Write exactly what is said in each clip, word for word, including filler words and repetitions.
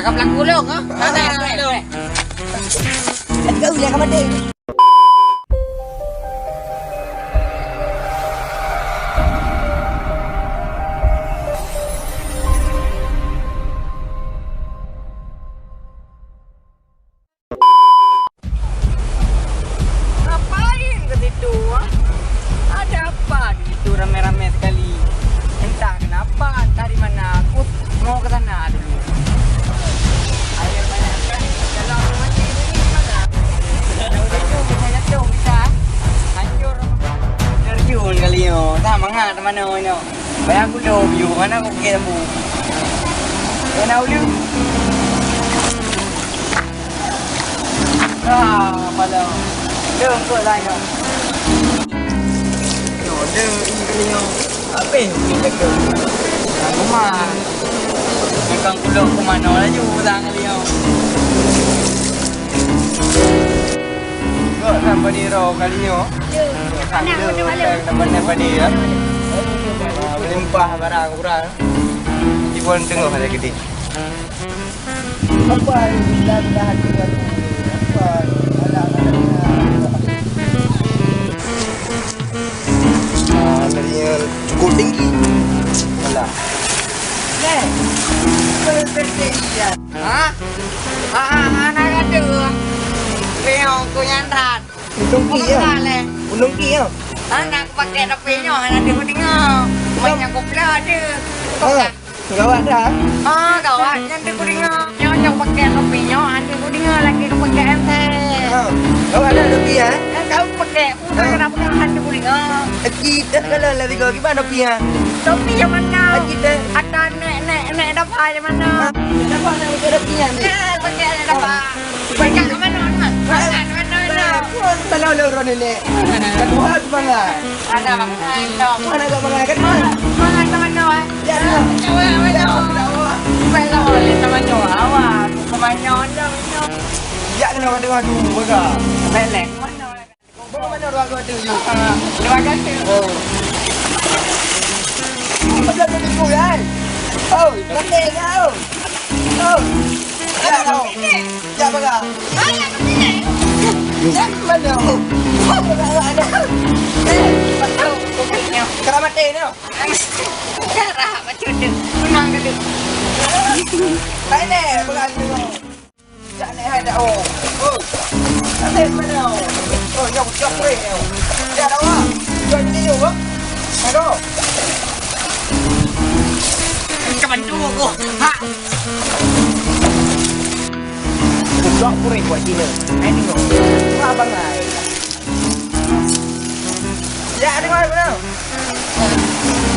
Ka pelaku lôn, ha? Ada, ada. Let's go, dia ka maté. Ngapain ke situ, ah? Ada apa di situ ramai-ramai sekali? Entah kenapa, entah di mana. Aku mau ke sana dulu. Air banyak sekali. Kalau aku mati, ini gimana? Kalau udah jatuh, bisa jatuh, bisa. Hancur. Terjun kali nyoe. Tak mangat mana nyoe. Bayang aku dah view, mana aku pergi lampu. Mana ulu? Ah, malam. Dia engkau lah nyoe. Nyoe, dia ini kali nyoe. Habis ni jaga. Rumah. Bukan pulang ke mana laju, pulang kali nyoe. Kok sampai di roh kali nyoe? Anak muda malam. Sampai, sampai di, ya. Melimpah barang kurang. Di pun tengok ada gede. Apa ni? Bila-bila hati aku. Apa ni? Alah, alah, alah. Ah, dari yang cukup tinggi. Alah. Eh, kau yang pendek dia. Ha? Ha, ha, ha, nak kata. Peong ku nyan that. Untung ki ya. Bukan leh. Untung ki ya. Ha, nak pakai tapi nyoh, nak tengok-tengok. Banyak kopla ada. Ha. Gawat dah. Ah, gawat. Nyan teuku deungoe. Nyoe nyang pakai topi nyoe, hana teuku deungoe lagèe ka pakai M T. Ha. Gawat dah topi, eh? Kan kau pakai, bukan kenapa kan hana teuku deungoe. Kita kalau lari kau gimana topi, ha? Topi yang mana? Kita. Ada nek, nek, nek dapat yang mana? Ha? Nek dapat nak pakai topi, ha, ni? Eh, pakai nek dapat. Pakai ke mana, mana? Pakai ke mana, mana? Kalau orang ni, nek. Kedua semangat. Ada bangai, no. Mana ada bangai kan? Mana, mana, mana, eh? Ya, ya. Mana, mana, mana? Mana boleh sama nyawa awak. Kemana, no, no. Ya, kena kata tu, baga. Belek, mana? Mana, mana dua kau tu? Ah, dua kau tu. Oh. Macam tu, ya, eh? Oh, mati kau. Oh. Ya, no. Ya, baga. Ya, mana? Oh, baga, ada. Eh, keramat, eh, no. Darah macam tu. Memang kena. Pandai, bukan tu. Tak naik ada, oh. Oh. Tak naik mana, oh. Oh, jauh, jauh, eh, oh. Tak ada orang. Jauh ni, oh. Aduh. Macam mana tu, oh. Ha. Jauh, oh, buat sini. Ini, oh. Wah, bangai. Ya, ada mana, mana?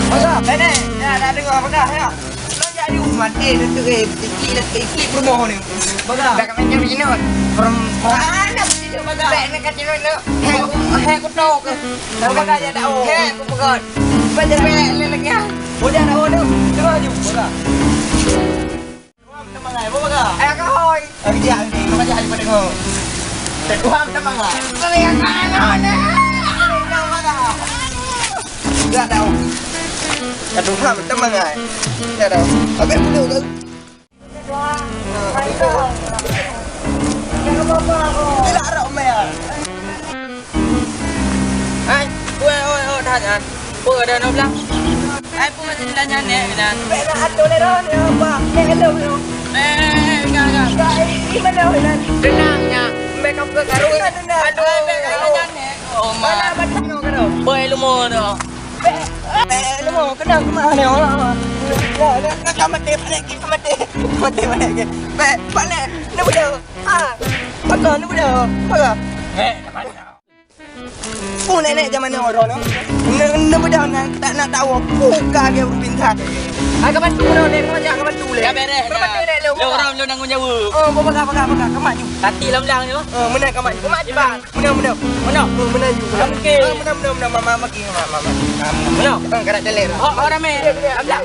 Baga, nenek. Ya, dah dengar baga, ya. Lo jadi mati tu, eh, ikli, ikli rumah ni. Baga. Dah kami nyuri ni, Mat. From, from. Ah, nak sini baga. Bek ni kat sini lo. Hei, aku, hei, aku tahu ke. Tahu baga ya, tahu. Hei, aku pegot. Baca bek ni lagi. Boleh ada orang tu. Dengar je, baga. Tuhan temangai, apa baka? Eh, kahoi. Lagi dia ni, nama dia daripada kau. Tuhan temangai. Kau yang mana ni? Tuhan temangai. Enggak tahu. Tuhan temangai. Enggak tahu. Habis dulu tu. Tidak ada orang. Hai, oi, oi, oi, tahan, tahan. Peue ada nyoe blang? Hai, peue ada nyoe nyan, nyan? Bèk na atô lé roh nyoe, Bang. Nyoe lôn nyoe. Eh, enggak, enggak. Enggak, eh, di mana, Bang? Tenang, nyan. Bèk kau ke karui. Tenang, tenang. Aduh, bèk kau nyan, nyan. Oh, ma. Mana batang nyoe, kau? Boy, ilmu tu. Bèk, bèk, ilmu, kenapa kemana, Allah? Ya, ya, ya, ka maté, balik, ka maté. Maté, balik. Bèk, balik. Ni betul. Ah, apa ni betul? Apa? Eh, mana? Oh, nenek zaman ni orang ni. Ni, ni bedah nak, tak nak tahu. Buka dia urus pintar. Ah, kapan tu orang ni? Kapan jak, kapan tu leh? Dah beres, dah. Kapan tu leh, lu? Lu orang lu nanggung jawab. Oh, buka, buka, buka. Kamat ju. Tati lam lam ni. Oh, mana kamat ju? Kamat ju, Bang. Mana, mana? Mana? Oh, mana ju? Okey. Oh, mana, mana, mana? Mama, mama, mama. Mana? Oh, kada teler. Oh, oh, ramai. Lam lam.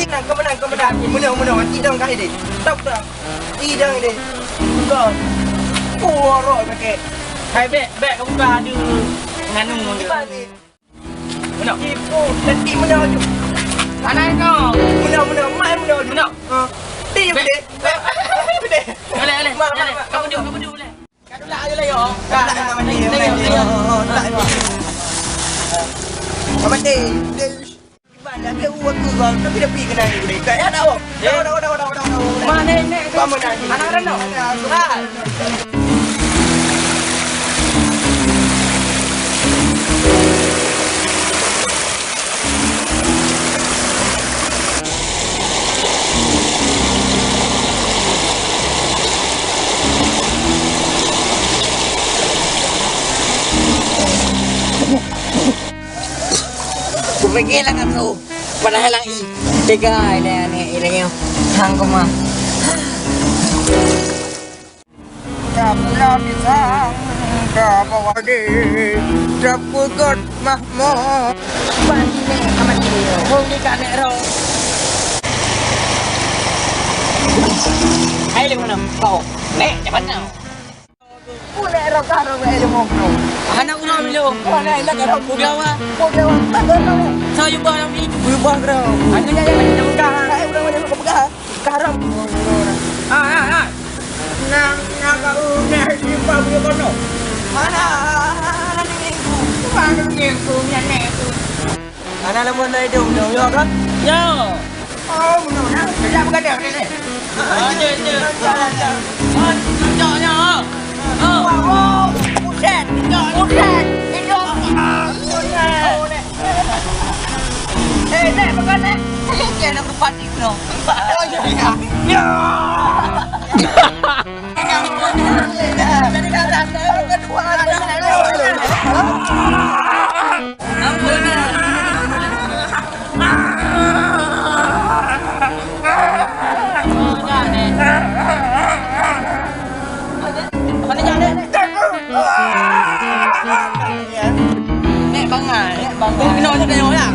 Nang, kau menang, kau menang. Menang, menang. Idang kah ini? Tak, tak. Idang ini. Bukan. Oh, roh pakai. Hai, bek, bek, kau buka adu nganu. Iban ni. Menang. Ibu, nanti menang tu. Mana kau? Menang, menang. Mai menang tu. Menang. Ha. Ti, bek. Bek. Bek. Bek. Boleh, boleh. Mak, boleh. Mak, mak. Kau duduk, kau duduk, boleh. Kau duduk lah, ayo lah, yo. Kau duduk lah, yo. Kau duduk lah, yo. Kau mati. Iban dah, dia buat tu, kau. Tapi dah pi kena ni, boleh. Kau dah, dah, dah. Dah, dah, dah, dah, dah, dah. Mana ni? Kau mana ni? Anak orang tu. Anak orang. Kupikir lah kat tu. Padahai lang i. Tega ilée aneuk ilée nyoe. Hang koma. Ka pula disangka bahwa di dapur kot mahmud. Ban jinéh ka mati. Hong di ka nek roh. Hai, lé mana? Kau. Nek, cepat tau. Pu nek roh ka roh ilmu. Anak ulang dulu. Kau nak ilak ka roh. Pugawa. Pugawa. Tak ada roh. Saya ubah lagi. Ubah roh. Anak jaya nak pegang. Saya udah banyak pegang. Karang. Ah, ah, ah. Nang, nang kau neh simpan punya kono. Mana? Mana ni minggu? Mana minggu ni nek tu? Mana lama nak hidup tu, ya kan? Ya. Oh, bunuh nak. Sejak bergadang ni. Ah, ya, ya. Ah, cocoknya. Oh. Wow, wow. Buset. Buset. Hidup. Ah, buset. Eh, nek, bukan, nek. Ini dia nak berpati, bro. Oh, iya, iya. Ya. Nek bangai, nek bangai. Kena macam tengok ya.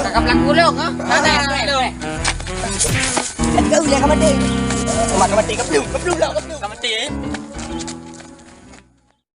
Kakak belang kurung, ha? Mana? Kan kau yang ka maté. Mak ka maté, ka belum, ka belum lah, ka belum.